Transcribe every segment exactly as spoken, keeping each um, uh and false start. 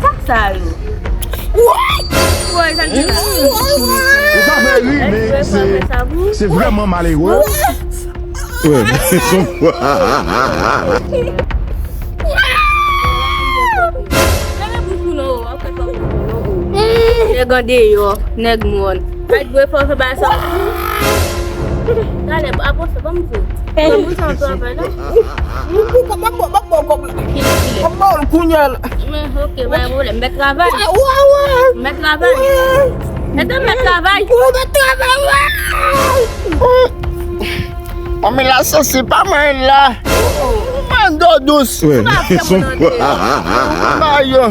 Sa sa yo? Woy, sa l di la. Ou pa fè ri, men se, se vrèman malere. Wè, men se yon... Nèg andeyò, nèg mòn. Mèt dwe fè w fè bagay sa. Talè, avanse, ban m di w. Ban m di w sa w travay la. Kilè, kilè. Ban m ba w l kounye a la. Men, ok, pa gen pwoblèm. Mèt travay. Wè, wè, wè. Mèt travay. Wè. Mèt travay. Wè, mèt travay, wè. Manmi la, se, se pa mwen la. Mwen dò dous. Wè, se yon... Ba yo.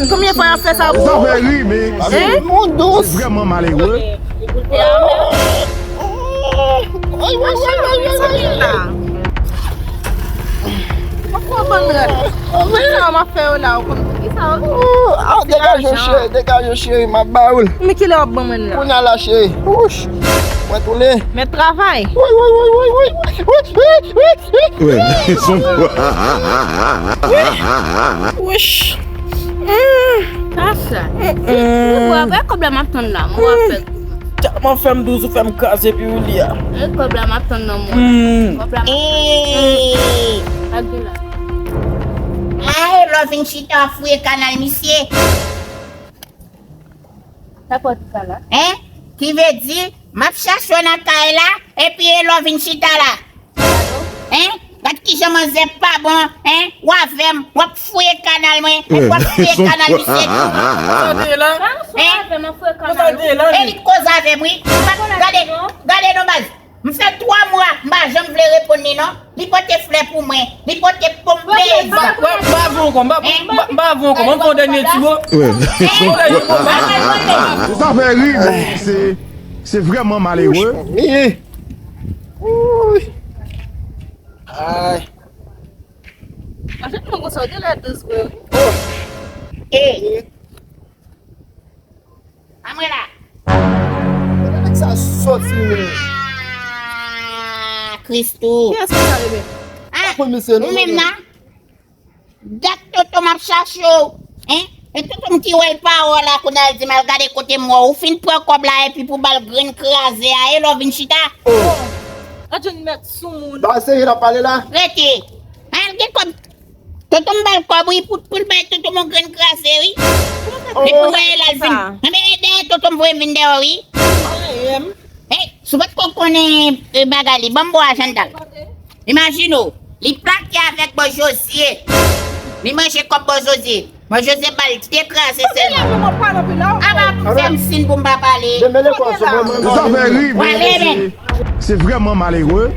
Konbyen fwa y ap fè sa pou ou? Sa fè ri, men se... Hein? Moun dous. Se vrèman malere. Woy, woy, woy, woy, woy, woy. Poko ban rèd. Kisa w ap fè yo la, ou konn kisa w... Ah, degaje w, cheri, degaje w, cheri, m ap ba ou l. Men kilè w ap ban mwen la? Kounye a la, cheri. Wouch. Mwen tounen. Mèt travay. Woy, woy, woy, woy, woy, woy. Wè, se yon... Wouch. Sa sa. Mwen wè kòb la m ap tann la. Mwen wè fè. Tèlman fè m douz, ou fè m kraze pi ou li a. E kòb la m ap tann nan mwen. Hmm. Kòb la m ap tann. Ee. Ak de la. Ay, lè w vin chita w ap fouye kanal misye. Sa pòt sa la? Hein? Ki vle di, m ap chache w nan kay la, epi e lè w vin chita la. Hein? Gad kijan manzè pa bon, hein? W avè m, w ap fouye kanal mwen, epi w ap fouye kanal misye tou. Sa w te la? Hein? Sa w te la? E li t koz avè m, wi. Gade, gade non, baz. M fè twa mwa, m pa janm vle reponn li non. Li pote flè pou mwen, li pote pòm peyizan. M pa voye ankò, m pa, m pa, m pa voye ankò, m fè yon dènye ti mo. Sa fè ri, men se, se vrèman malere. Ay. Machè, mwen konsa, w te lè douz vre, wi. E. Anmwe la. Kote nèg sa soti, men? Ah, Christoo. Kiyès ki sa, bebe? Ah, ou menm nan? Dat tonton m ap chache w. Hein? E tonton m ki wè l pa wè w la, kounye a l di m al gade kote m wè w. Ou fin pran kòb la epi pou ba l grenn kraze a, e lè w vin chita. Oh. Gad jan n mèt sou moun. Ba, serye n ap pale la? Rete. Al gen kòb. Tonton m ba l kòb, wi, pou, pou l bay tonton m yon grenn kraze, wi. Li pou voye l al vin. Anben, e dèyè tonton m voye m vin dèyè w, wi. Hey, si w pa t ko konnen, e, bagay li, ban m bò a, Chantal. Imajine w, li plake avèk bò Jozye. Li manje kòb bò Jozye. Bò Jozye ba l de kraze sèlman. Aba, fè m sin pou m pa pale. Sa fè ri, men se, se vrèman malere.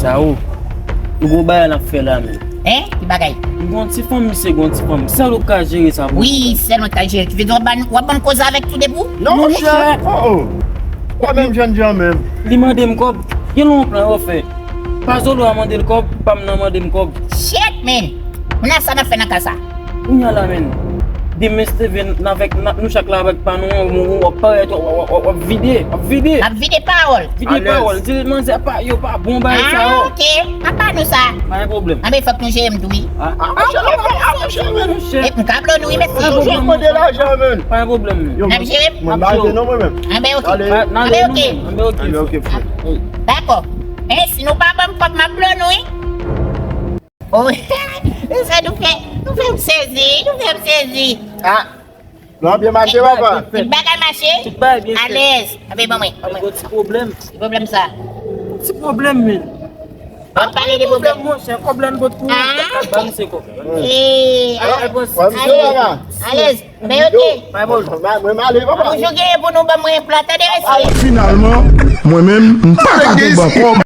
Sa ou, nou gon bagay n ap fè la, men. Hein? Ki bagay? Nou gon ti fanmi, misye gon ti fanmi. Sèl ou ka jere sa pou nou. Wi, sèl mwen ka jere. Ki vle di w ap ban, w ap ban m koze avèk tou de pou? Non, monchè. Oh, oh. Pa menm jènjan menm. Li mande m kòb. Gen lè yon plan yo fè. Pazolo a mande l kòb, pa m nan mande m kòb. Shit, man. Kounye a sa n ap fè nan ka sa? Kounye a la, men. Demen Steven, n avèk, n, nou chak la avèk pa nou an, w, w, w ap parèt, w, w, w, w ap vide, w ap vide. N ap vide pawòl. Vide pawòl. Di manzè pa, yo pa bon bagay sa yo. Ah, ok. Apa nou sa. Pa gen pwoblèm. Anben, fòk nou jere m tou, wi. Ah, ah, monchè, ah, monchè, men. E, m ka blo nou, wi, mèsi. Toujou ap mande lajan, men. Pa gen pwoblèm, men. N ap jere m. Mwen pa jere non, mwen menm. Anben, ok. Anben, ok. Anben, ok, frè. Dakò. E, si nou pa ban m kòb, m ap blo nou, wi. Oh, sa nou fè, nou fè m sezi, nou fè m sezi. Ah, nou ap byen mache, papa? Tout bagay mache? Tout bagay byen fèt. Alèz. Anben, ban mwen, ban mwen. Gon ti pwoblèm. Ki pwoblèm sa? Ti pwoblèm, men. W ap pale de pwoblèm? Monchè, kòb la n pot pou ou. Ah. Ba misye kòb. Eh, alèz. Alèz. Anben, ok. Mwen, mwen ale, papa. Toujou genyen pou nou ban mwen plat, tande, mesye. Finalman, mwen menm, m pa ka gen ban kòb.